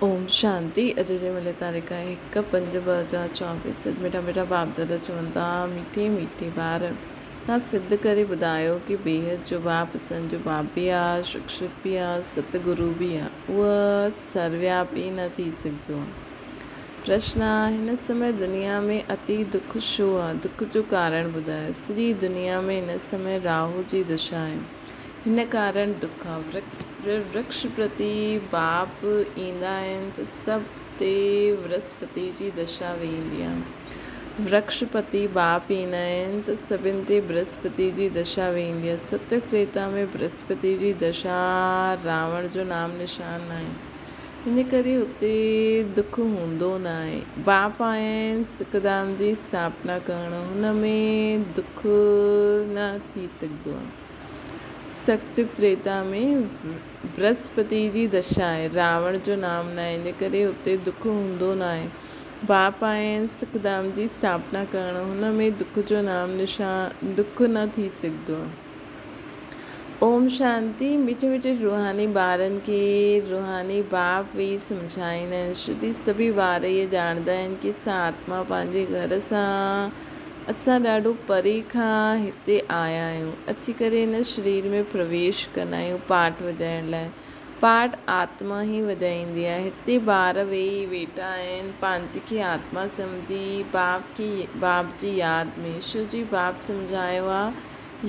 اوم شانتي اڄ جي ملي تاريخ آهي هڪ پنج 2024 اڄ مٺا مٺا باپ دادا چون ٿا مٺي مٺي ٻار تان سڌ ڪري ٻڌايو ڪي بيحد جو باپ اسان جو باپ به آ شڪشڪ به آ ست گرو به آ اهو سروياپي نه ٿي سگهندو آ پرشن آ هن سمي دنيا ۾ اتي دک ڇو آ دک جو ڪارڻ ٻڌايو سڄي دنيا ۾ هن سمي راهو جي دشا آهي هن ڪارڻ دک آ. ورڪشپتي باپ ايندا آهن ته سڀ تي ورسپتي جي دشا ويندي آ. ورڪشپتي باپ ايندا آهن ته سڀن تي برهسپتي جي دشا ويندي آ. ستيگ تريتا ۾ برهسپتي جي دشا راوڻ جو نام نشان ناهي. ان ڪري اتي دک هوندو ناهي. باپ آيا آهن سکڌام جي اسٿاپنا ڪرڻ هن ۾ دک نه ٿي سگهندو آ. ستيگ تريتا ۾ برهسپتي جي دشا آهي، راوڻ جو نام ناهي، ان ڪري اتي دک هوندو ناهي. باپ آيا آهن سکڌام جي اسٿاپنا ڪرڻ، هن ۾ دک جو نام نشان دک نه ٿي سگهندو آهي. اوم شانتي مٺي مٺي روحاني ٻارن کي روحاني باپ ويهي سمجهائيندا آهن، شري سڀئي ٻار اهي ڄاڻندا آهن ڪي اسان آتما پنهنجي گهر سان اسان ڏاڍو پري کان هتي آيا آهيون، اچي ڪري هن شرير ۾ پرويش ڪندا آهيون پاٺ وڄائڻ لاء. پاٺ آتما ئي وڄائيندي آهي. هتي ٻار ويهي ويٺا آهن، پنهنجي کي آتما سمجهي باپ کي باپ جي ياد ۾. شو جي باپ سمجهايو آ،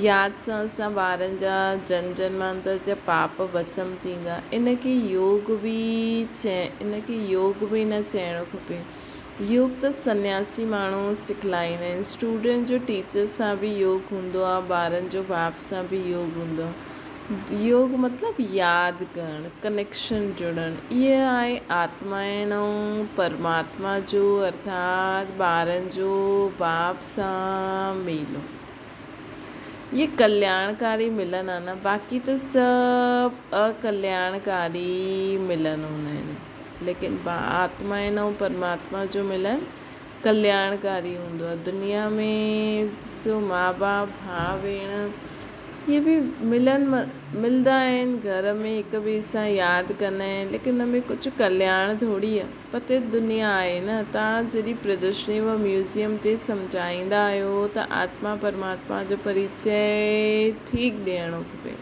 ياد سان اسان ٻارن جا جنم جنمانتر جا پاپ ڀسم ٿيندا. ان کي يوگ به ان کي يوگ به نه چئڻو کپي. يوگ ته سنياسي ماڻهو سکلائيندا آهن. اسٽوڊنٽ جو ٽيچر سان به يوگ هوندو آهي، ٻارن جو باپ سان به يوگ هوندو آهي. يوگ مطلب ياد ڪرڻ، ڪنيڪشن جڙڻ. اهي آهي آتمائن ۽ پرماتما جو ارٿات ٻارن جو باپ سان ميلو. اهي ڪلياڻڪاري ملن آهن نه باقي ته سڀ اڪلياڻڪاري ملن هوندا آهن. ليڪن آتمائن ۽ پرماتما جو ملن ڪلياڻڪاري هوندو آهي. دنيا ۾ ڏسو ماء باپ، ڀاء ڀيڻ اهي به ملن ملدا آهن گهر ۾ هڪ ٻئي سان ياد ڪندا آهن ليڪن ان ۾ ڪجهه ڪلياڻ ٿوري آهي. پتيت دنيا آهي نه. توهان جڏهن پردرشني و ميوزيم تي سمجهائيندا آهيو ته آتما پرماتما جو پريچئه ٺيڪ ڏيڻو کپي.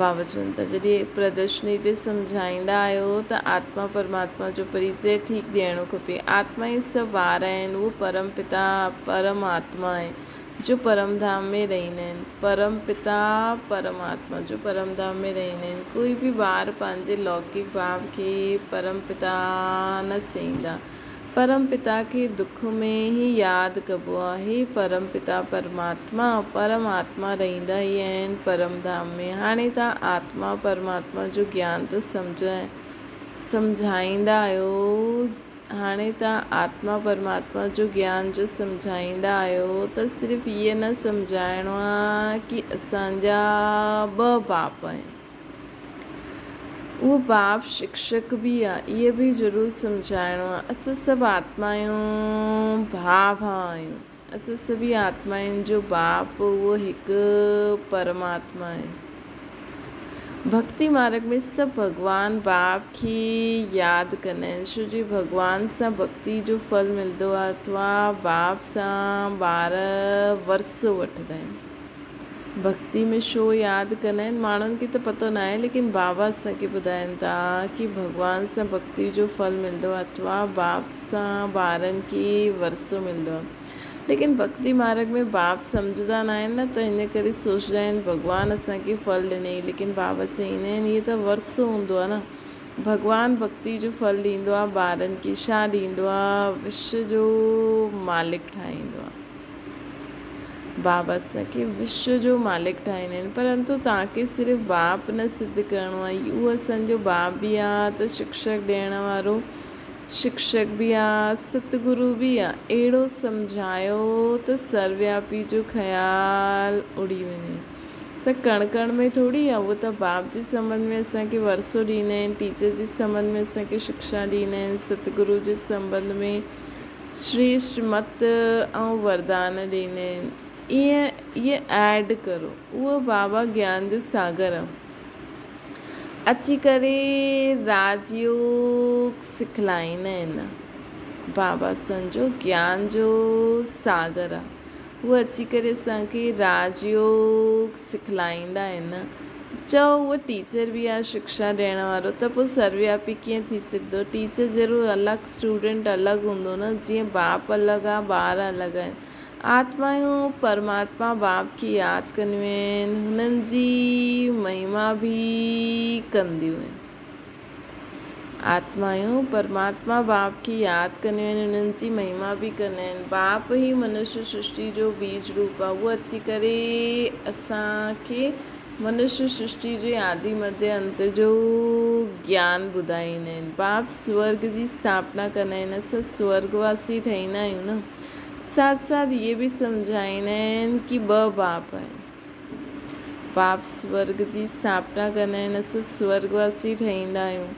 بابا چون ٿا، جڏهن پردرشني تي سمجهائيندا آهيو ته آتما پرماتما جو پريچئه ٺيڪ ڏيڻو کپي. آتما ئي سڀ وار آهن، اهو پرم پتا پرم آتما آهي، جو پرم ڌام ۾ رهندا آهن. پرم پتا پرم آتما جو پرم ڌام ۾ رهندا آهن. ڪوئي به ٻار پنهنجي لوڪڪ باپ کي پرم پتا نه چئيندا. پرم پتا کي دک ۾ ئي ياد ڪبو آهي. پرم پتا پرماتما، پرم آتما رهندا ئي آهن پرم ڌام ۾. هاڻي توهان آتما پرماتما جو گيان ته سمجهائيندا آهيو. هاڻي توهان آتما پرماتما جو گيان جو سمجهائيندا آهيو ته صرف هيء نه سمجهائڻو آهي ڪي اسان جا ٻه باپ آهن. اهو باپ شڪشڪ به آ، اهي به ضرور سمجهائڻو آ. اسان سڀ آتمائون ڀاء ڀاء آهيون. اسان سڀئي آتمائن جو باپ اهو هڪ پرماتما آهي. ڀڳتي مارڳ ۾ سڀ ڀڳوان باپ کي ياد ڪندا آهن، ڇو جو ڀڳوان سان ڀڳتي جو ڦل ملندو آ اٿوا باپ سان ٻار ورثو وٺندا آهن. ڀڳتي ۾ شو ياد ڪندا آهن ماڻهن کي ته پتو ناهي ليڪن بابا اسان کي ٻڌائين ٿا ڪي ڀڳوان سان ڀڳتي جو ڦل ملندو آهي اٿوا باپ سان ٻارن کي ورثو ملندو آهي ليڪن ڀڳتي مارگ ۾ باپ سمجهندا ناهن نه ته ان ڪري سوچندا آهن ڀڳوان اسان کي ڦل ڏنئي ليڪن بابا چئيندا آهن هي ته ورثو هوندو آهي نه ڀڳوان ڀڳتي جو ڦل ڏيندو آهي ٻارن کي ڇا ڏيندو آهي وشو جو مالڪ ٺاهيندو آهي. بابا اسان کي وشو جو مالڪ ٺاهيندا آهن پرنتو توهان کي صرف باپ نه سڌ ڪرڻو آهي اهو اسان جو باپ به آهي ته شڪشڪ ڏيڻ وارو شڪشڪ به آهي ستگرو به آهي اهڙو سمجهايو ته سروياپي جو خيال اڙي وڃي ته ڪڻ ڪڻ ۾ ٿوري آهي اهو ته باپ جي سنٻنڌ ۾ اسان کي ورثو ڏيندا آهن ٽيچر جي سنٻنڌ ۾ اسان کي شڪشا ڏيندا آهن ستگرو جي سنٻنڌ ۾ شريشٽ مت ۽ وردان ڏينين. ايئن اهي ايڊ ڪرو. اهو بابا گيان جو ساگر آ. اچي ڪري راجيوگ سکلائيندا آهن. بابا اسان جو گيان جو ساگر آ. هو اچي ڪري اسان کي راجيوگ سکلائيندا آهن. چئو اهو ٽيچر به آ شڪشا ڏيڻ وارو ته پوء سروياپي ڪيئن ٿي سگهندو؟ ٽيچر ضرور الڳ اسٽوڊنٽ الڳ هوندو نه جيئن باپ الڳ آ ٻار الڳ آهن. آتمائون پرماتما باپ کي ياد ڪنديون آهن، هنن جي مهما به ڪنديون آهن. آتمائون پرماتما باپ کي ياد ڪنديون آهن، انهن جي مهما به ڪندا آهن. باپ ئي منشيه سرشٽي جو بيج روپ آهي. اهو اچي ڪري اسان کي منشيه سرشٽي جي آدي مڌيه انت جو گيان ٻڌائيندا آهن. باپ سورڳ جي اسٿاپنا ڪندا آهن. اسان سورڳ واسي ٺهيندا آهيون نه. ساٿ ساٿ اهي به سمجهائيندا آهن ڪي ٻه باپ آهن. باپ سورڳ جي اسٿاپنا ڪندا آهن، اسان سورڳ واسي ٺهيندا آهيون.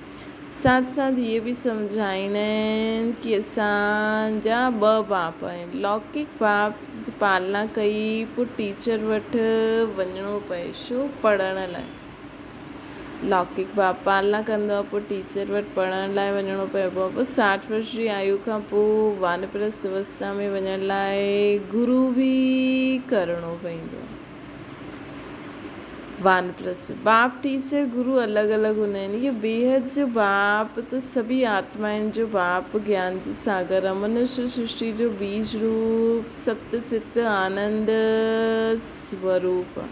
ساٿ ساٿ اهي به سمجهائيندا آهن ڪي اسان جا ٻه باپ آهن. لوڪڪ باپ جي پالنا ڪئي پوء ٽيچر وٽ وڃڻو پئي ڇو پڙهڻ لاء. لوڪڪ باب پالنا ڪندو آهي پوء ٽيچر وٽ پڙهڻ لاء وڃڻو پئبو آهي پوء 60 ورش جي آيو کان پوء وانپرسٿ اوستا ۾ وڃڻ لاء گرو به ڪرڻو پئيندو آهي. وانپرسٿ باپ ٽيچر گرو الڳ الڳ هوندا آهن. اهو بيحد جو باپ ته سڀئي آتمائن جو باپ گيان جي ساگر آهي. منشيه سرشٽي جو بيج روپ ست چت آنند سوروپ آهي.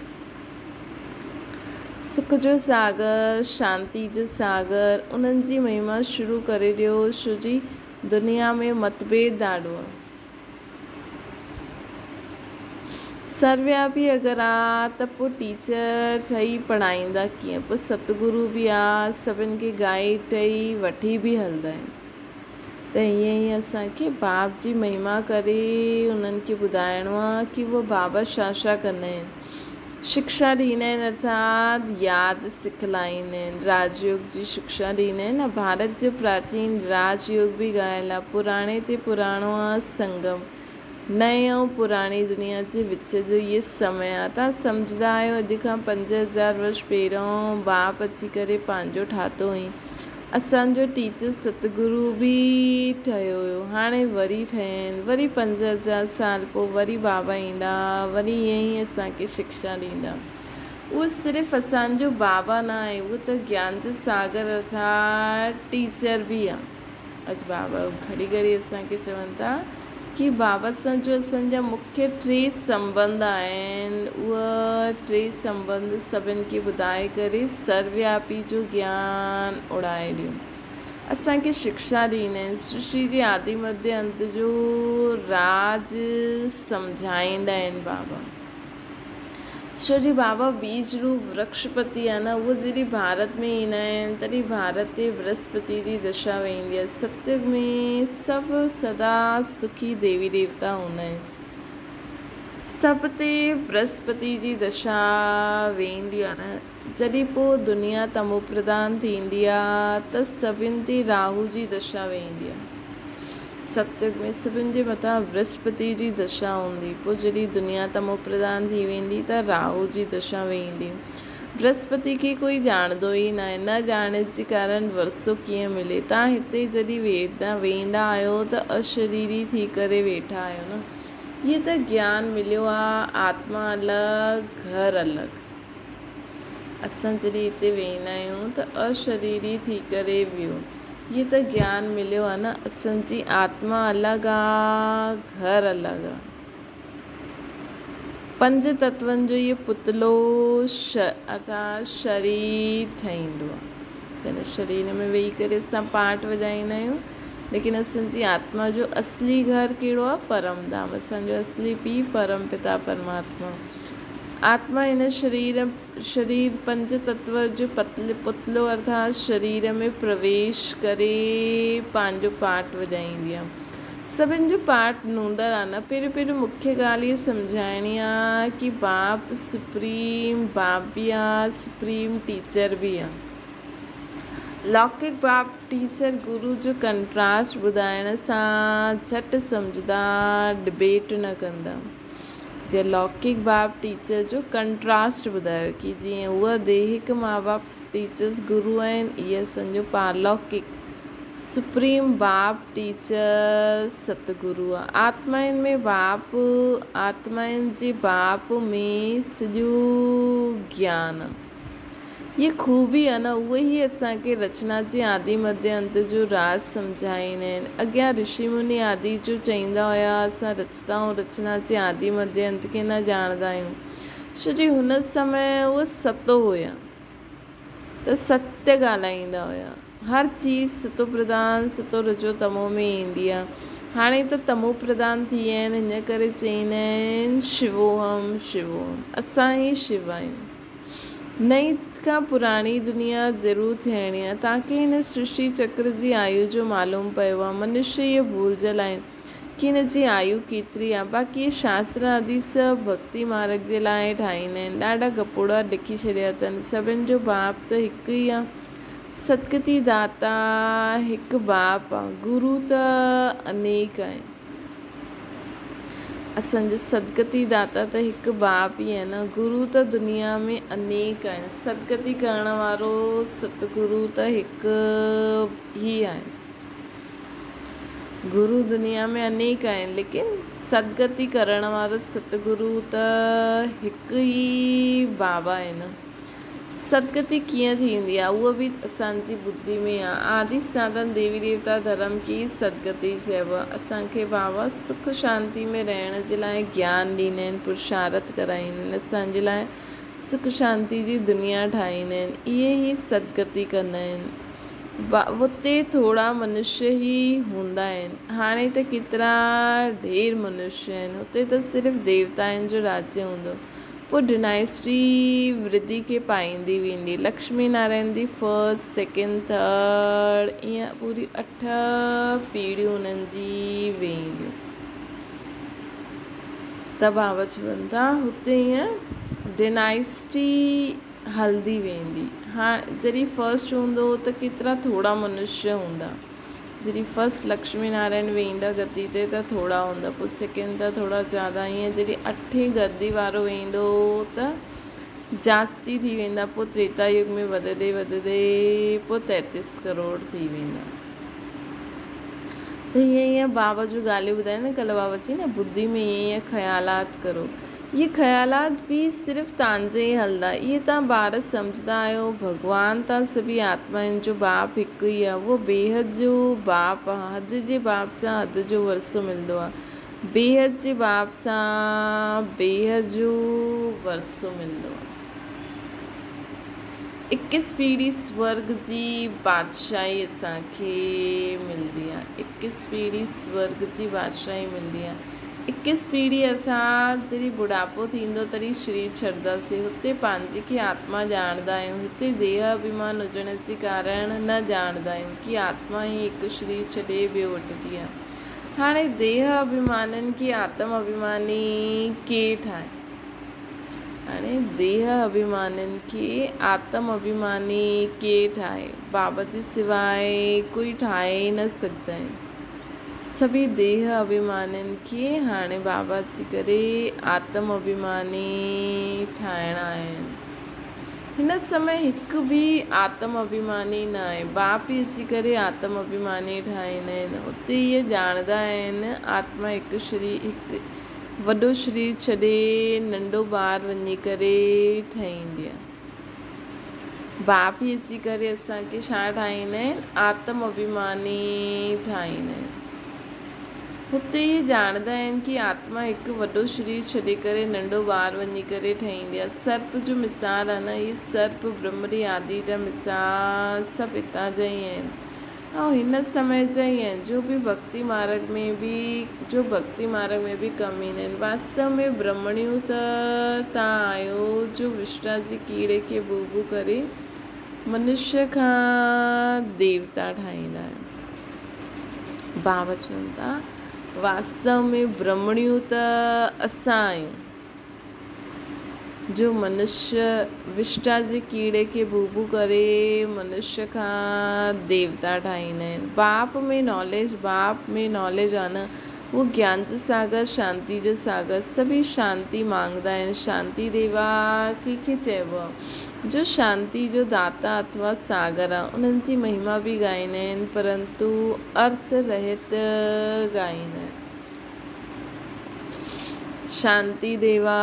سک جو ساگر، شانتي جو ساگر، انهن جي مهما شروع ڪري ڏيو، ڇو جي دنيا ۾ متڀيد ڏاڍو آهي. سروياپي اگر آ ته پوء ٽيچر ٺهي پڙهائيندا ڪيئن؟ پوء ستگرو به آ، سڀن کي گائيڊ ٺهي وٺي به هلندا آهن. ته ائين ئي اسان کي باب جي مهما ڪري انهن کي ٻڌائڻو آهي ڪي اهي بابا ڇا ڇا ڪندا آهن. شڪشا ڏيندا آهن ارٿات ياد سکلائيندا آهن. راج يوگ جي شڪشا ڏيندا آهن. ڀارت جو پراچين راج يوگ به ڳايل آهي. پراڻي تي پراڻو آهي سنگم. نئين ۽ پراڻي دنيا جي وچ جو اهي سمي آهي. توهان سمجهندا آهيو اڄ کان 5000 ورش پهريون باپ اچي ڪري پنهنجو ٺاهتو هئين. اسان جو ٽيچر ستگرو به ٺهيو هيو. هاڻي وري ٺهيا آهن. وري 5000 سال پوء وري بابا ايندا وري ائين ئي اسان کي شڪشا ڏيندا. اهو صرف اسان جو بابا نه آهي اهو ته گيان جو ساگر ارٿات ٽيچر به آهي. اڄ بابا گهڙي گهڙي اسان کي چون ٿا ڪي بابا سان جو اسان جا مکيه ٽي سنٻنڌ آهن اهي ٽي سنٻنڌ سڀن کي ٻڌائي ڪري سروياپي جو گيان اڙائي ڏيو اسان کي شڪشا ڏيندا آهن سرشٽي جي آدي مڌيه انت جو راز سمجهائيندا آهن بابا. ڇو جي بابا بيج روپ ورڪشپتي آهي نه، اهو جڏهن ڀارت ۾ ايندا آهن تڏهن ڀارت تي برهسپتي جي دشا ويندي آهي. ستيگ ۾ سڀ سدا سکي ديوي ديوتا هوندا آهن. سڀ تي برهسپتي جي دشا ويندي آهي نه، جڏهن پوء دنيا تموپرڌان ٿيندي آهي ته سڀن تي راهو جي دشا ويندي آهي. ستيگ ۾ سڀن جي مٿان برهسپتي جي دشا هوندي، پوء جڏهن دنيا تموپرڌان ٿي ويندي ته راهو جي دشا ويندي. برهسپتي کي ڪوئي ڄاڻندو ئي ناهي، نه ڄاڻڻ جي ڪارڻ ورثو ڪيئن ملي؟ توهان هتي جڏهن ويهندا آهيو ته اشريري ٿي ڪري ويٺا آهيو نه؟ هيء ته گيان مليو آ، آتما الڳ، گهر الڳ. اسان جڏهن هتي ويهندا آهيون ته اشريري ٿي ڪري ويهو. هيء ته گيان مليو آ نه، اسان جي آتما الڳ آ، گهر الڳ آ. پنج تتون جو هيء پتلو ارٿات شرير ٺهيندو آ. ته هن شرير ۾ ويهي ڪري اسان پاٺ وڄائيندا آهيون، ليڪن اسان جي آتما جو اصلي گهر ڪهڙو آ؟ پرم ڌام. اسان جو اصلي پيء پرم پتا پرماتما. آتما هن شرير، شرير پنج تتو جو پتلو ارٿات شرير ۾ پرويش ڪري پنهنجو پاٺ وڄائيندي آ. سڀن جو پاٺ نوندر آ نه. پهريون پهريون مکيه ڳالهه هيء سمجهائڻي آ ڪي باپ سپريم باپ به آ، سپريم ٽيچر به آ. لوڪڪ باپ ٽيچر گرو جو ڪنٽراسٽ ٻڌائڻ سان جهٽ سمجهندا، ڊبيٽ نه ڪندا. جيئن لوڪڪ باب ٽيچر جو ڪنٽراسٽ ٻڌايو ڪي جيئن هوء ديهڪ ماء باپ ٽيچرس گرو آهن اهي اسان جو پارلوڪڪ سپريم باپ ٽيچر ستگرو آ. آتمائن ۾ باپ آتمائن جي باپ ۾ سڄو گيان آ. هيء خوبي آ نه اهي ئي اسان کي رچنا جي آدي مڌيه انت جو راز سمجهائيندا آهن. اڳيان رشي مني آدي جو چئيندا هيا اسان رچتا ۽ رچنا جي آدي مڌيه انت کي نه ڄاڻندا آهيون ڇو جي هن سمي اهي ستو هيا. ته ستيه ڳالهائيندا هيا. هر چيز ستو پرڌان، ستو رجو تمو ۾ ايندي آ. هاڻي ته تمو پرڌان ٿي ويا آهن، ان ڪري چئيندا آهن شووهم شووهم، اسان ئي شو آهيون. نئين کان پراڻي دنيا ضرور ٿيڻي آ. توهان کي هن سرشٽي چڪر جي آيو جو معلوم پيو آ. منشيه اهي ڀلجيل آهن. ڪي هن جي آيو ڪيتري آ. باقي اهي شاستر آدي سڀ ڀڳتي مارگ جي لاء ٺاهيندا آهن. ڏاڍا گپوڙا لکي ڇڏيا اٿن. سڀن جو باپ ته هڪ ئي آ. ستگتي داتا هڪ باپ آ. گرو ته انيڪ آهن. اسان جا ستگتي داتا ته هڪ باپ ئي آهي نه. گرو ته دنيا ۾ انيڪ آهن. ستگتي ڪرڻ وارو ستگرو ته هڪ ئي آهي. گرو دنيا ۾ انيڪ آهن ليڪن سدگتي ڪرڻ وارو ستگرو ته هڪ ئي بابا آهي نه. سدگتي ڪيئن ٿيندي آهي اهو به اسان جي ٻڌي ۾ آهي. آدي سناتن ديوي ديوتا ڌرم کي ئي سدگتي چئبو آهي. اسان کي بابا سک شانتي ۾ رهڻ جي لاء گيان ڏيندا آهن، پرشارٿ ڪرائيندا آهن، اسان جي لاء سک شانتي جي دنيا ٺاهيندا آهن. اهي ئي سدگتي ڪندا آهن. اتي ٿورا منشيه ئي هوندا آهن. هاڻي ته ڪيترا ڍير منشيه آهن. هتي ته صرف ديوتائن جو راجيه هوندو. پوء ڊنائسٽي ورڌي کي پائيندي ويندي. Lakshmi Narayan the first, second, third ائين پوري اٺ پيڙهيون انهن جي وينديون. ته بابا چون ٿا هتي ائين ڊنائسٽي هلندي ويندي. هاڻ جڏهن فرسٽ هوندو هو ته ڪيترا ٿورا منشيه هوندا. جڏهن فرسٽ لڪشمي نارائڻ ويندا گدي تي ته ٿورا هوندا، پوء سيڪنڊ ته ٿورا زياده ائين جڏهن اٺين گدي وارو ويندو هو ته جاستي ٿي ويندا، پوء تريتا يگ ۾ وڌندي وڌندي پوء تيتيس ڪروڙ ٿي ويندا. ته هيئن هيئن بابا جون ڳالهيون ٻڌايون نه ڪلهه بابا چيائين نه ٻڌي ۾ هيئن هيئن خيالات ڪرو. اهي خيالات به صرف تان جي ئي هلندا. اهي تان ٻار سمجهندا آهيو، ڀڳوان تان سڀئي آتمائن جو باپ هڪ ئي آهي. اهو بيحد جو باپ آهي. حد جي باپ سان حد جو ورثو ملندو آهي. بيحد جي باپ سان بيحد جو ورثو ملندو آهي. اڪيس پيڙهي سورڳ جي بادشاهي اسان کي ملندي آهي. اڪيس پيڙهي سورڳ جي بادشاهي ملندي آهي. اڪيس پيڙهي ارٿات جڏهن ٻڍاپو ٿيندو تڏهن شرير ڇڏنداسين. هتي پنهنجي کي آتما ڄاڻندا آهيون. هتي ديهه اڀيمان هجڻ جي ڪارڻ نه ڄاڻندا آهيون ڪي آتما هي هڪ شرير ڇڏي ٻيو وٺندي آهي. هاڻي ديهه اڀيمانين کي آتم اڀيماني ڪير ٺاهي؟ هاڻي ديهه اڀيمانين کي آتم اڀيماني ڪير ٺاهي؟ بابا جي سواء ڪوئي ٺاهي ئي نه سگهندا آهن. سڀئي ديهه اڀيمانين کي هاڻي بابا جي ڪري آتم اڀيماني ٺاهڻا آهن. هن سمي هڪ به آتم اڀيماني نه آهي. باپ ئي اچي ڪري آتم اڀيماني ٺاهيندا آهن. اتي اهي ڄاڻندا آهن آتما هڪ شرير هڪ وڏو شرير ڇڏي ننڍو ٻار وڃي ڪري ٺهيندي آهي. باپ ئي اچي ڪري اسان کي ڇا ٺاهيندا آهن؟ آتم اڀيماني ٺاهيندا آهن. هتي اهي ڄاڻندا آهن ڪي آتما هڪ وڏو شرير ڇڏي ڪري ننڍو ٻار وڃي ڪري ٺهيندي آهي. سرپ جو مثال آهي نه، اهي سرپ، برهمري آدي جا مثال سڀ هتان جا ئي آهن. ۽ هن سمي جا ئي آهن جو به ڀڳتي مارڳ ۾ به جو ڀڳتي مارڳ ۾ به ڪم ايندا آهن. واستو ۾ برهمڻيون ته تان آهيو جو وشٽا جي ڪيڙي کي بو بو ڪري منشيه کان ديوتا ٺاهيندا آهيو. بابا چون ٿا واستو ۾ برهمڻيون ته اسان آهيون. جو منشيه وشٽا جي ڪيڙي کي بوبو ڪري منشيه کان ديوتا ٺاهيندا آهن. باپ ۾ ناليج باپ ۾ ناليج آ نه. اهو گيان جو ساگر، شانتي جو ساگر، سڀئي شانتي مانگدا آهن. شانتي ديوا ڪنهن کي چئبو آهي؟ جو شانتي جو داتا اٿوا ساگر آهي. انهن جي مهما به ڳائيندا آهن پرنتو ارٿ رهت ڳائيندا آهن. شانتي ديوا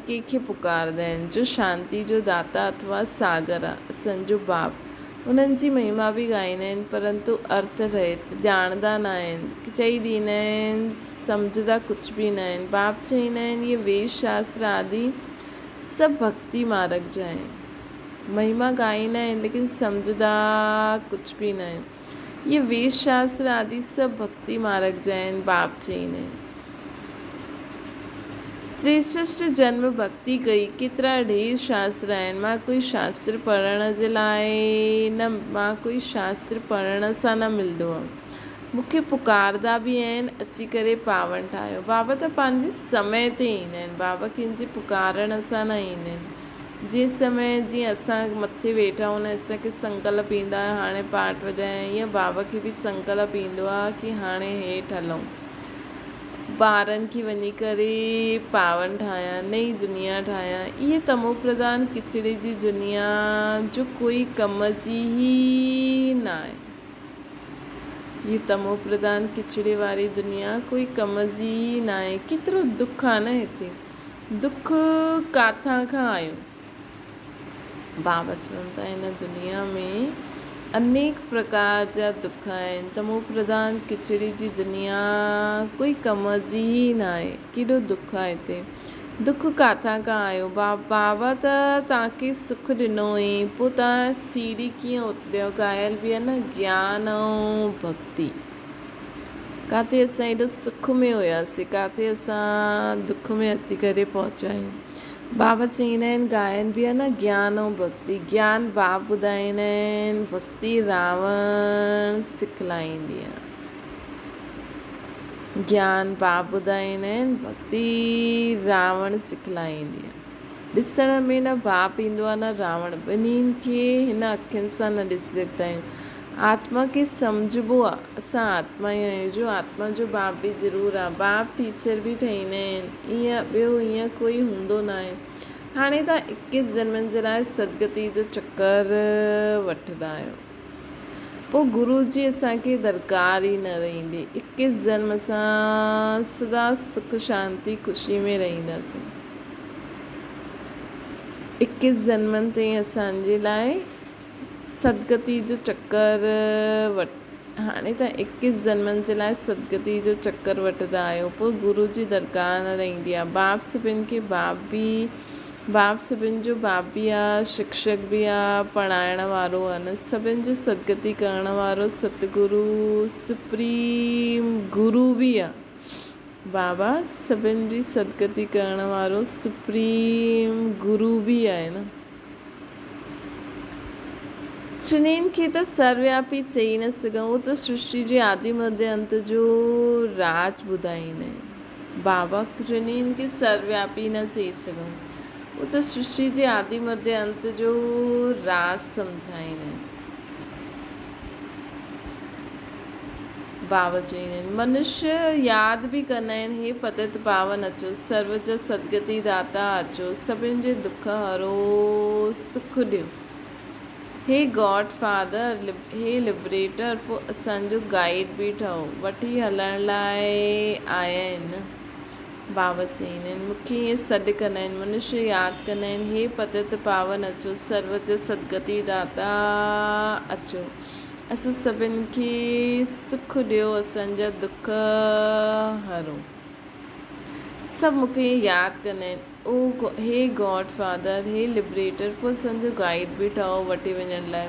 ڪنهن کي پڪاردا آهن؟ جو شانتي جو داتا اٿوا ساگر آهي، اسان جو باپ. انهن جي مهما به ڳائيندا آهن پرنتو ارٿ رهت ڄاڻندا نه آهن. چئي ڏيندا آهن سمجهندا ڪجهه به نه آهن. باپ چئيندا آهن اهي ويد شاستر آدي سڀ ڀڳتي مارگ جا آهن. مهما ڳائيندا آهن ليڪن سمجهندا ڪجهه به نه آهن. اهي ويد شاستر آدي سڀ ڀڳتي مارگ جا آهن. باپ چئيندا آهن. تريسشٽ جنم ڀڳتي ڪئي، ڪيترا ڍير شاستر آهن، مان ڪوئي شاستر پڙهڻ جي لاء نه، مان ڪوئي شاستر پڙهڻ سان نه ملندو آهيان. مون کي پڪاردا به آهن، اچي ڪري پاون ٺاهيو. بابا ته پنهنجي سمي تي ايندا آهن، بابا ڪنهن جي پڪارڻ سان نه ايندا آهن. جنهن سمي جيئن اسان مٿي ويٺا هوندا آهيون، اسان کي سنڪلپ ايندا آهي هاڻي پاٺ وڄايان، ائين بابا کي به سنڪلپ ايندو آهي ڪي هاڻي هيٺ هلون. ٻارن کي وڃي ڪري پاون ٺاهيان، نئين دنيا ٺاهيان. اهي تمو پرڌان ڪچڙي جي دنيا جو ڪوئي ڪم جي ئي ناهي. هي تمو پرڌان ڪچڙي واري دنيا ڪوئي ڪم جي ئي ناهي. ڪيترو دک آ نه هتي. دک ڪاٿان کان آيو؟ بابا چون ٿا هن دنيا ۾ انيڪ پرڪار جا دک آهن، تمو پرڌان ڪچڙي جي دنيا ڪوئي ڪم جي ئي ناهي، ڪيڏو دک آهي هتي. دک ڪاٿان کان آيو؟ بابا ته توهان کي سک ڏنو هئين، پوء توهان سيڙهي ڪيئن اتريو؟ ڳايل به آهي نه گيان ۽ ڀڳتي. ڪاٿي اسان ايڏو سک ۾ هياسين، ڪاٿي اسان دک ۾ اچي ڪري پهچا آهيون. بابا چئيندا آهن ڳائن به آهي نه گيان ۽ ڀڳتي. گيان باپ ٻڌائيندا آهن، ڀڳتي راوڻ سکلائيندي آهي. گيان باپ ٻڌائيندا آهن، ڀڳتي راوڻ سکلائيندي آهي. ڏسڻ ۾ نه باپ ايندو آهي نه راوڻ، ٻنهين کي هن اکين سان نه ڏسي سگهندا آهيون. آتما کي سمجهبو آ، اسان آتما ئي آهيون جو آتما جو باپ به ضرور آ، باپ ٽيچر به ٺهيندا آهن، ايئن ٻيو ايئن ڪوئي هوندو ناهي. هاڻي توهان اڪيس جنمن جي لاء سدگتي جو چڪر وٺندا آهيو. پوء گرو جي اسان کي درڪار ئي نه رهندي. اڪيس جنم اسان سدا سک شانتي خوشي ۾ رهنداسين. اڪيس جنمن تائين اسان جي لاء سدگتي جو چڪر وٺ هاڻي ته اڪيس جنمن جي لاء سدگتي جو چڪر وٺندا آهيو پوء گرو جي درڪار نه رهندي آهي. باپ سڀن کي باپ به باپ سڀن جو باپ به آ، شڪشڪ به آ، پڙهائڻ وارو آ نه سڀن جو سدگتي ڪرڻ وارو ستگرو سپريم گرو به آ. بابا سڀن جي سدگتي ڪرڻ وارو سپريم گرو به آهي نه. چنين کي ته سروياپي چئي نه سگهون، اهو ته سرشٽي جي آدي مڌيه انت جو راز ٻڌائيندا آهن. بابا چنين کي سروياپي نه چئي سگهون، اهو ته سرشٽي جي آدي مڌيه انت جو راز سمجهائيندا آهن. بابا چئيندا آهن، منشيه ياد به ڪندا آهن، هي پتت پاون اچو، سرو جا سدگتي داتا اچو، سڀن جي دک هرو، سک ڏيو. هي گاڊ فادر، هي لبريٽر، پوء اسان جو گائيڊ به ٺهو، وٺي هلڻ لاء آيا آهن نه. بابا چئيندا آهن، مون کي ائين سڏ ڪندا آهن، منشيه ياد ڪندا آهن، هي پتت پاون اچو، سرو جا سدگتي داتا اچو، اسان سڀن کي سک ڏيو، اسان جا دک هرو. سڀ مون کي ائين ياد ڪندا آهن، او هي گاڊ فادر، هي لبريٽر، پوء اسان جو گائيڊ به ٺهو وٺي وڃڻ لاء.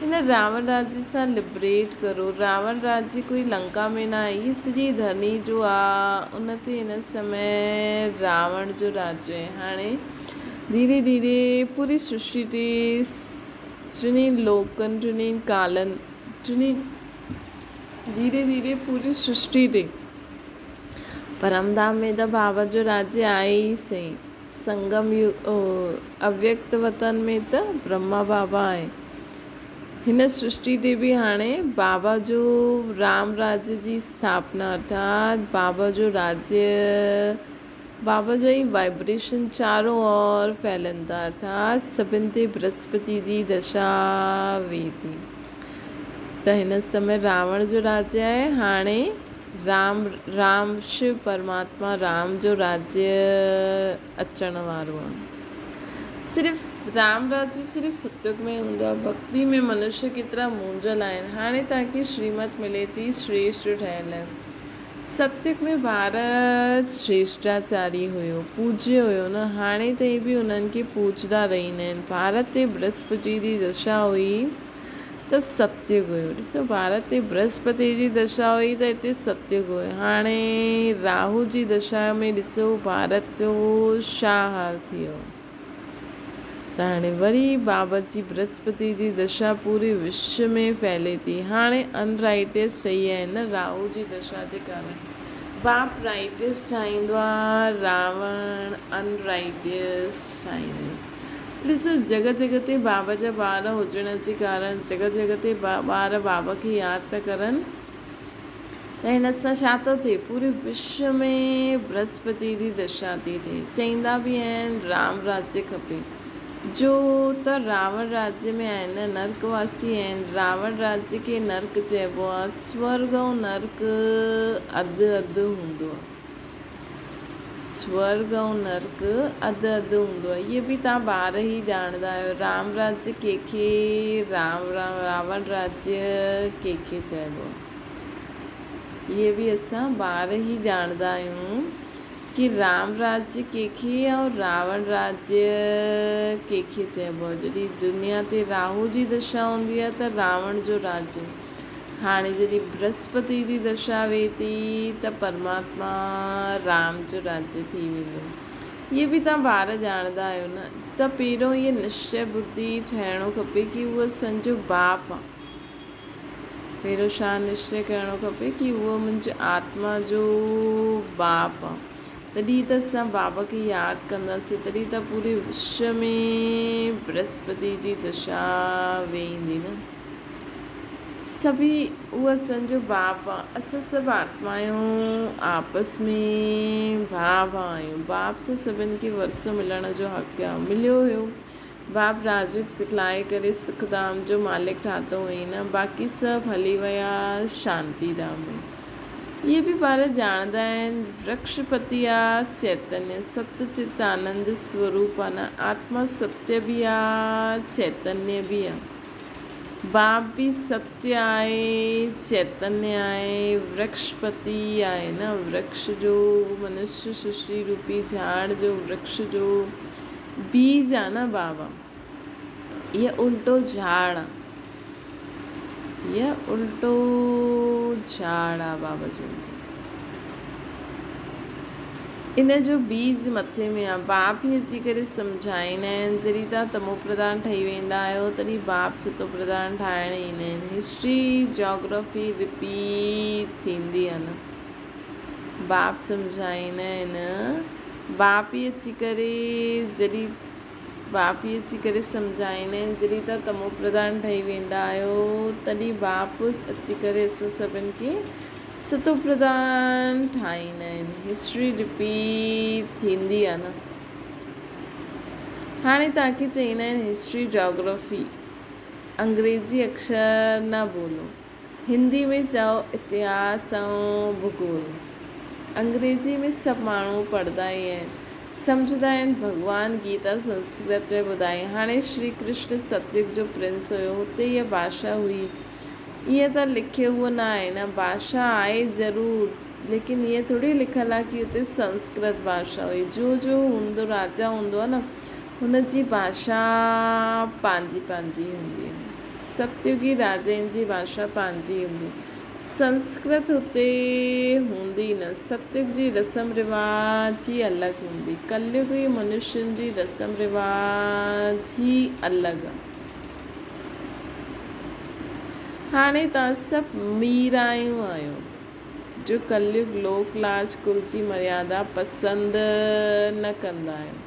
هن راوڻ راجي سان لبريٽ ڪرو. راوڻ راجي ڪوئي لنڪا ۾ نه آهي، هي سڄي ڌرڻي جو آ، ان تي هن سمي راوڻ جو راڄ آهي. هاڻي ڌيري ڌيري پوري سرشٽي تي ٽنهي لوڪن، ٽنهي ڪالن، ٽنهي ڌيري ڌيري پوري سرشٽي تي پرم ڌام ۾ ته بابا جو راڄ آهي ئي سهي. سنگم يگ اويڪت وطن ۾ ته برهما بابا آهي. هن سرشٽي تي به هاڻي بابا جو رام راجيه جي اسٿاپنا ارٿات بابا جو راجيه بابا جا ئي وائبريشن چارون اور ڦهلن ٿا ارٿات سڀن تي برهسپتي جي دشا ويهي ٿي ته هن سمي راوڻ جو راجيه آهي هاڻي رام رام شو پرماتما رام جو راجيه اچڻ وارو آهي. صرف رام راجيه صرف ستيگ ۾ هوندو آهي. ڀڳتي ۾ منشيه ڪيترا مونجهيل آهن. هاڻي توهان کي شريمت ملي ٿي شريشٽ ٺهيل. ستيگ ۾ ڀارت شريشٽاچاري هيو، پوجيه هيو نه، هاڻي تائين به انهن کي پوجدا رهيندا آهن. ڀارت تي برهسپتي جي دشا هئي. ته ستيگ هيو. ڏسو ڀارت تي برهسپتي جي دشا هئي ته هتي ستيگ هيو. هاڻي راهو جي دشا ۾ ڏسو ڀارت جو ڇا حال ٿي ويو. ته هاڻي وري بابت جي برهسپتي جي دشا پوري وشو ۾ ڦهلي ٿي. هاڻي ان رائٽيس ٺهي آهي نه راهو جي دشا جي ڪارڻ. باپ رائٽيس ٺاهيندو آ راوڻ ان رائٽيس ٺاهيندو. ڏسو جڳهه جڳهه تي بابا جا ٻار هجڻ جي ڪارڻ جڳهه جڳهه تي ٻار بابا کي ياد ٿا ڪرن ته هن سان ڇا ٿو ٿئي پوري وشو ۾ برهسپتي جي دشا ٿي ٿئي چئيندا به آهن رام راجيه کپي جو ته راوڻ راجيه ۾ آهن نه نرڪ واسي آهن راوڻ راجيه کي نرڪ چئبو آهي سورڳ ۽ نرڪ اڌ اڌ هوندو آهي. سورڳ ۽ نرڪ اڌ اڌ هوندو آهي. اهي به توهان ٻار ئي ڄاڻندا آهيو. رام راجيه ڪنهن کي رام راوڻ راجيه ڪنهن کي چئبو آهي. اهي به اسان ٻار ئي ڄاڻندا آهيون ڪي رام راجيه ڪنهن کي ۽ راوڻ راجيه ڪنهن کي چئبو آهي. جڏهن دنيا تي راهو جي دشا هوندي آهي ته راوڻ جو راجيه. هاڻي جڏهن برهسپتي جي دشا ويهي ٿي ته پرماتما رام جو راجيه ٿي ويندو. اهي به توهان ٻار ڄاڻندا آهيو نه ته پهريون اهي نشچي ٻڌي ٺهڻو کپي ڪي اهو اسان جو باپ آ. پهريون ڇا نشچي ڪرڻو کپي ڪي اهو منهنجي آتما جو باپ آ. تڏهن ته اسان بابا کي ياد ڪنداسين تڏهن ته پوري وشو ۾ برهسپتي جي دشا ويهندي نه. سڀئي اهو اسان جو باپ آ. اسان سڀ آتمايون آپس ۾ ڀاء ڀاء آهيون. باپ سان سڀن کي ورثو ملڻ جو حق آ. مليو هيو. باپ راجوڪ سکلائي ڪري سک ڌام جو مالڪ ٺاتو هئين نه. باقي سڀ هلي ويا شانتي ڌام ۾. اهي به ٻار ڄاڻندا آهن ورڪش پتي آ چيتنيه ست چت آنند سوروپ آ نه. آتما ستيه به آ چيتنيه به آ. باپ به ستيه آهي، چيتنيه آهي، ورڪشپتي آهي نه، ورڪش جو منشيه سرشٽي روپي جهاڙ جو ورڪش جو بيج آ نه بابا، هيء الٽو جهاڙ آ، هيء الٽو جهاڙ آ بابا جو. ان جو بيج مٿي ۾ آ. باپ ئي اچي ڪري سمجهائيندا آهن. جڏهن توهان تمو پرڌان ٺهي ويندا آهيو تڏهن باپ ستو پرڌان ٺاهڻ ايندا آهن. هسٽري جاگرافي رپيٽ ٿيندي آ نه. باپ سمجهائيندا آهن. باپ ئي اچي ڪري جڏهن باپ ئي اچي ڪري سمجهائيندا آهن. جڏهن توهان تمو پرڌان ٺهي ويندا آهيو تڏهن باپ اچي ڪري اسان سڀن کي ستو پرڌان ٺاهيندا آهن. هسٽري رپيٽ ٿيندي آهي نه. هاڻي توهان کي چئيندا آهن هسٽري جاگرافي انگريزي اڪشر نه ٻولو. هندي ۾ چئو اتهاس ۽ ڀوگول. انگريزي ۾ سڀ ماڻهو پڙهندا ئي آهن. سمجهندا آهن. ڀڳوان گيتا سنسڪرت ۾ ٻڌائي. هاڻي شري ڪرشن ستيوگ جو پرنس هيو. هتي هيء ڀاشا هئي. ائين ته لکيو هو نه آهي نه ڀاشا آهي ضرور ليڪن ائين ٿوري لکيل آهي ڪي اتي سنسڪرت ڀاشا هئي جو جو هوندو راجا هوندو آهي نه هن جي ڀاشا پنهنجي پنهنجي هوندي آهي ستيوگي راجائن جي ڀاشا پنهنجي هوندي سنسڪرت هتي هوندي نه ستيوگ جي رسم رواج ئي الڳ هوندي ڪليوگي منشين جي رسم رواج ئي الڳ آهي. هاڻي توهان سڀ ميرايون آهيو، جو ڪليگ لوڪ لاج ڪل جي مريادا پسند نه ڪندا آهيو.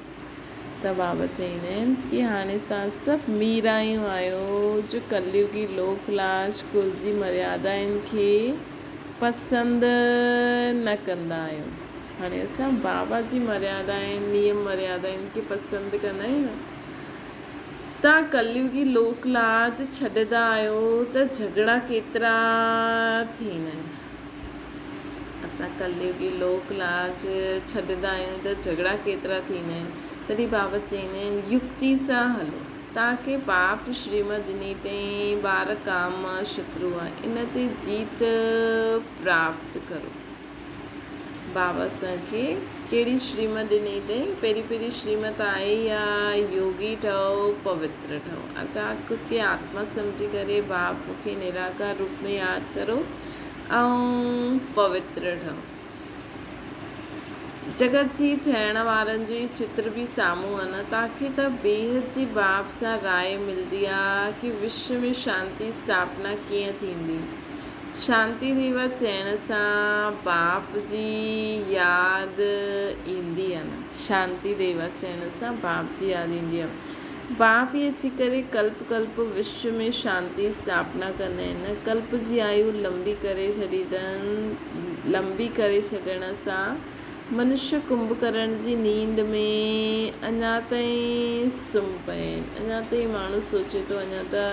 ته بابا چئيندا آهن ڪي هاڻي توهان سڀ ميرايون آهيو جو ڪليوگي لوڪ لاج ڪل جي مريادائن کي پسند نه ڪندا آهيو. هاڻي اسان بابا جي مريادائن، نيم مريادائن کي پسند ڪندا آهيون نه. توهان ڪليوگي لوڪ لاج ڇڏيندا آهيو ته جهڳڙا ڪيترا ٿيندا آهن. اسان ڪليوگي لوڪ لاج ڇڏيندا آهيون ته جهڳڙا ڪيترا ٿيندا آهن. تڏهن بابا چئيندا آهن يڪتي سان هلو. توهان کي پاپ شريمت ڏني تئين ٻار ڪام مان شترو آهي ان تي جيت پراپت ڪرو. بابا اسان کي ڪهڙي شريمت ڏني تئين پهرين پهرين شريمت آئي يا يوگي ٺهو پوتر ٺهو ارٿات خود کي آتما سمجهي ڪري باپ مون کي نراڪار روپ ۾ ياد ڪرو ۽ پوتر ٺهو. جڳت جي ٺهڻ وارن جو هي چتر به سامهون آ نه. تاکي ته بيحد جي باب سان راء ملدي آ ڪي وشو ۾ شانتي اسٿاپنا ڪيئن ٿيندي. شانتي ديوا چئڻ سان باپ جي ياد ايندي آ نه. شانتي ديوا چئڻ سان باپ جي ياد ايندي آ. باپ ئي اچي ڪري ڪلپ ڪلپ وشو ۾ شانتي اسٿاپنا ڪندا آهن. ڪلپ جي آيو لنبي ڪري ڇڏي اٿن. لنبي ڪري ڇڏڻ سان منشي ڪنڀڪرڻ جي نينڊ ۾ اڃا تائين سمهي پيا آهن. اڃا تائين ماڻهو سوچي ٿو اڃا ته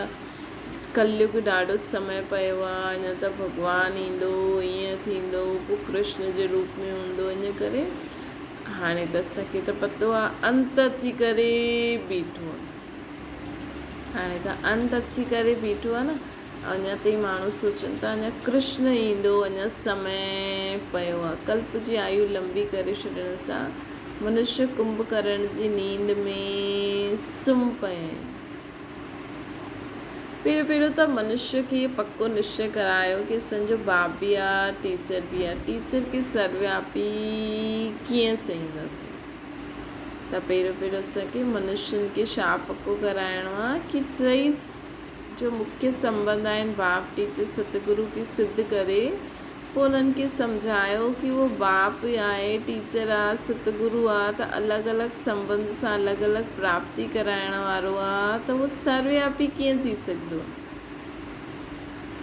ڪليگ ڏاڍو سمي پيو آ، اڃا ته ڀڳوان ايندو، ائين ٿيندو، پوء ڪرشن جي روپ ۾ هوندو، ان ڪري هاڻي ته اسان کي ته پتو آ انت اچي ڪري بيٺو آ. هاڻي ته انت اچي ڪري بيٺو آ نه. اڃا تائين ماڻهو سوچن ٿا اڃا ڪرشن ايندو، اڃا سمي پيو آ. ڪلپ جي آيو لنبي ڪري ڇڏڻ سان منشي ڪنڀڪرڻ جي نينڊ ۾ سمهي پيا آهن. پهريون پهريون ته منشي کي پڪو نشچي ڪرايو ڪي اسان جو باپ به آ، ٽيچر به آ. ٽيچر کي سروياپي ڪيئن چئينداسين؟ ته پهريون پهريون اسان کي منشين کي ڇا پڪو ڪرائڻو آ ڪي ٽئي جو مکيه سنٻنڌ آهن باپ، ٽيچر، ستگرو کي سڌ ڪري پوء انهن کي سمجهايو ڪي اهو باپ ئي آهي، ٽيچر آ، ستگرو آ ته الڳ الڳ سنٻنڌ سان الڳ الڳ پراپتي ڪرائڻ وارو آ ته اهو سروياپي ڪيئن ٿي سگهندو آ؟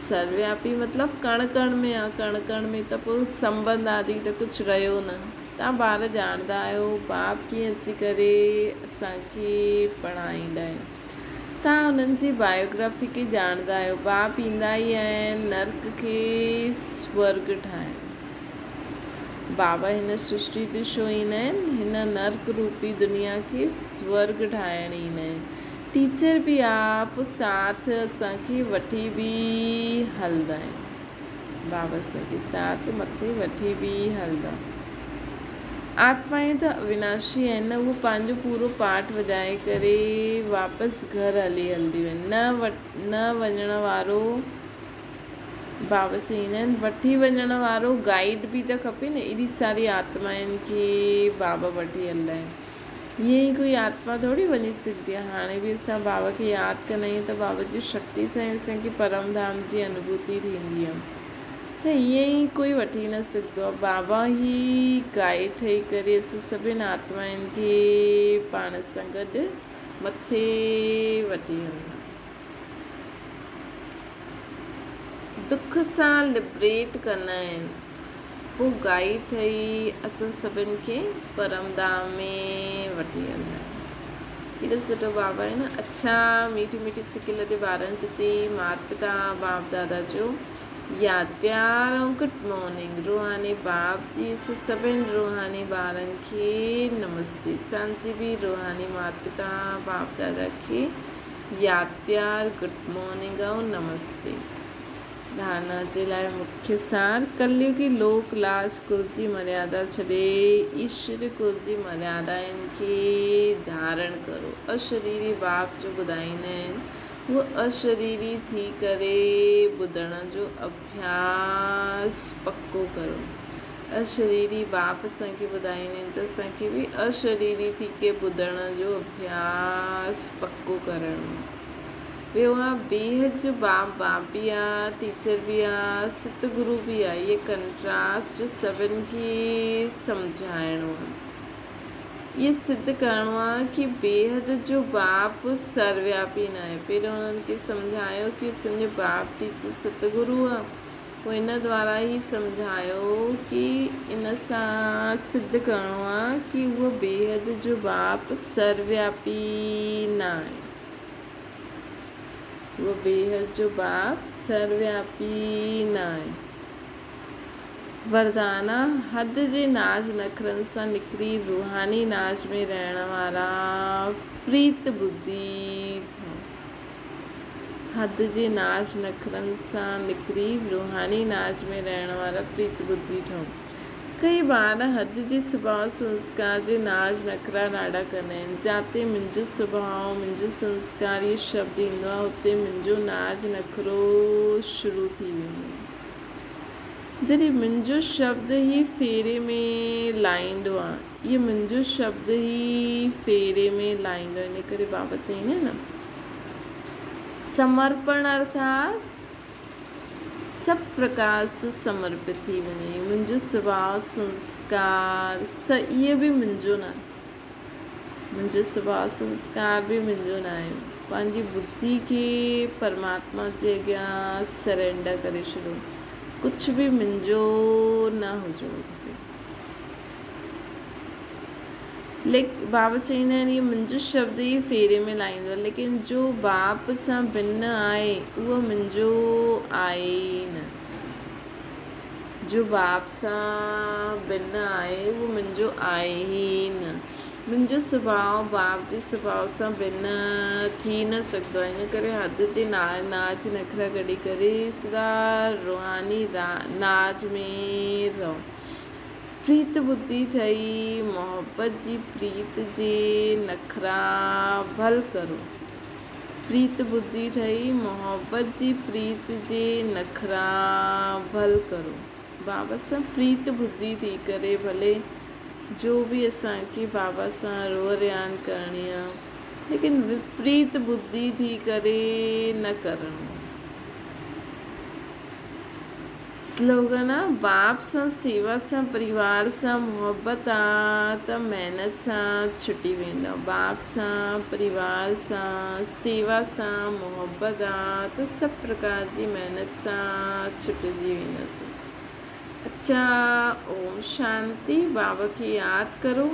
سروياپي مطلب ڪڻ ڪڻ ۾ آ، ڪڻ ڪڻ ۾ ته پوء سنٻنڌ آدي ته ڪجهه رهيو نه. توهان ٻار ڄاڻندا آهيو باپ ڪيئن اچي ڪري اسان کي پڙهائيندا آهن. توهان انهن جي بايوگرافي کي ڄاڻندا آهيو. باپ ايندا ئي آهن نرڪ کي سورڳ ٺاهڻ. بابا هن سرشٽي تي ڇو ايندا آهن؟ هن نرڪ روپي دنيا کي سورڳ ٺاهڻ ايندا آهن. ٽيچر به آپ ساٿ اسان کي وٺي به هلندا آهن. بابا اسان کي ساٿ مٿي وٺي به هلندا. آتمائون ته اويناشي آهن نه، اهي پنهنجو پورو پاٺ وڄائي ڪري واپس گهر هلي هلنديون آهن. نه نه وڃڻ وارو بابا چئيندا آهن وٺي وڃڻ وارو گائيڊ به ته کپي نه، ايڏي ساري آتمائن کي بابا وٺي هلندا آهن. ائين ئي ڪوئي آتما ٿوري وڃي سگهندي آهي. هاڻي به اسان بابا کي ياد ڪندا آهيون ته بابا جي شڪتي سان ئي اسان کي پرم ڌام جي انوڀوتي ٿيندي آهي ته ائين ئي ڪوئي وٺي نه سگهندو آهي. بابا ئي گائيڊ ٺهي ڪري اسان سڀني آتمائن کي پاڻ سان گڏ مٿي وٺي هلندا. دک سان لبريٽ ڪندا آهن. پوء گائي ٺهي اسان سڀن کي پرم ڌام ۾ وٺي هلندا. ڪيڏو سٺو بابا آهي نه. اڇا ميٺي ميٺي سڪي لڏي ٻارن پتي مات پتا باپ دادا جو ياد پيار ۽ گڊ مارننگ روحاني باپ جي اسان سڀن روحاني ٻارن کي نمستي اسان جي به روحاني مات پتا باپ دادا کي ياد پيار گڊ مارننگ ۽ نمستي. ڌارڻا جي لاء مکيه سار، ڪليوگي لوڪ لاج ڪل جي مريادا ڇڏي ايشوري ڪل جي مريادائن کي ڌارڻ ڪرو. اشريري باپ جو ٻڌائيندا آهن، اهو اشريري ٿي ڪري ٻڌڻ جو اڀياس پڪو ڪرو. اشريري باپ اسان کي ٻڌائيندا آهن ته اسان کي به اشريري ٿي ڪي ٻڌڻ جو اڀياس پڪو ڪرڻو. ٻيو آ بيحد جو باپ باپ به آ ٽيچر به آ ست گرو به آ اهي ڪنٽراسٽ سڀن کي سمجهائڻو آ. اهو سڌ ڪرڻو آهي ڪي بيحد جو باپ سروياپي ناهي. پهريون انهن کي سمجهايو ڪي اسان جو باپ ٽيچر ستگرو آهي. پوء ان دوارا هي سمجهايو ڪي ان سان سڌ ڪرڻو آهي ڪي اهو بيحد جو باپ سروياپي ناهي. اهو بيحد جو باپ سروياپي ناهي. وردانا، حد جي ناز نخرن سان نڪري روحاني ناز ۾ رهڻ وارا پريت ٻڌي ٺهو. حد جي ناز نخرن سان نڪري روحاني ناز ۾ رهڻ وارا پريت ٻڌي ٺهو. ڪي ٻار حد جي سڀاء سنسڪار جي ناز نخرا ڏاڍا ڪندا آهن. جاتي منهنجو سڀاء، منهنجو سنسڪار اهي شبد ايندو آهي اتي منهنجو ناز نخرو شروع ٿي ويندو آهي. جڏهن منهنجو شبد ئي ڦيري ۾ لائيندو آ. اهو منهنجو شبد ئي ڦيري ۾ لائيندو آ. ان ڪري بابا چئيندا آهن نه سمرپڻ ارٿات سڀ پرڪار سان سمرپت ٿي وڃي. منهنجو سڀاء سنسڪار اهو به منهنجو نه آهي. منهنجو سڀاء سنسڪار به منهنجو ناهي. پنهنجي ٻڌي کي پرماتما جي اڳيان سرينڊر ڪري ڇڏو. ڪجهه به منهنجو نه هجڻ کپي. ليڪ بابا چئيندا آهن اهو منهنجو شبد ئي ڦيري ۾ لائيندو آهي ليڪن جو باپ سان ڀن آهي اهو منهنجو آهي ئي نه. جو باپ سان بن آهي اهو منهنجو آهي ئي نه. منهنجو سڀاء باپ جي سڀاء سان بن ٿي نه سگهندو آهي. ان ڪري حد جي ناچ نخرا ڪڍي ڪري سدا روحاني ناچ ۾ رهو. پريت ٻڌي ٺهي محبت جي پريت جي نخرا ڀل ڪرو. پريت ٻڌي ٺهي محبت جي پريت جي نخرا ڀل ڪرو. بابا سان پريت ٻڌي ٺهي ڪري ڀلي جو به اسان کي بابا سان روح ريان ڪرڻي آ ليڪن وپريت ٻڌي ٺهي ڪري نه ڪرڻو. سلوگن آ باپ سان سيوا سان پريوار سان محبت آ ته محنت سان ڇٽي ويندؤ باپ سان پريوار سان سيوا سان محبت آ ته سڀ پرڪار جي محنت سان ڇٽجي وينداسون اڇا اوم شانتي بابا کي ياد ڪرو.